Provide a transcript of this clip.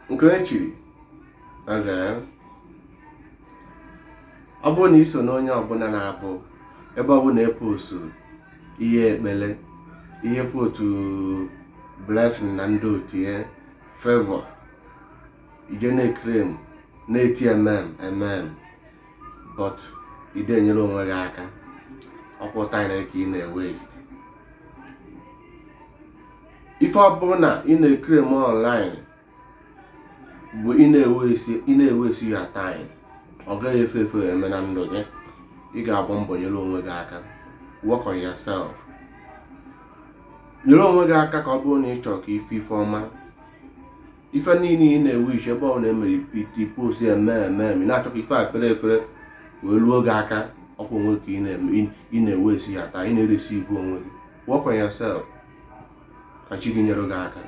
Nke onye chiri na zere. Ọ bụrụ na i so n'onye ọbụla na-abụ ebe ọbụla e posturu ihe ekpele, ihe quote blessing na ndị otu ya, favor, i je na-eclaim, na-eti amen amen, but ị de enyere onwe gị aka, ọkwa time ka ị na-ewaste. Ife ọbụla ị na-eclaim online bụ ị na-ewaste ya time. Ọ gaghị efe efe eme na ndụ gị. Ị ga-agba mbọ nyere onwe gị aka, work on yourself, nyere onwe gị aka, ka ọ bụrụ na ị chọrọ ka ife ife ọma. Ife niile ị na-ewish, ebe ọ na-emere i post eme eme, ị na-achọ ka ife a fere efere wee ruo gị aka, ọkwa onwe ka ị na-ewaste ya taa, ị na-eresi ibu onwe gị. Work on yourself ka chi gị nyere gị aka.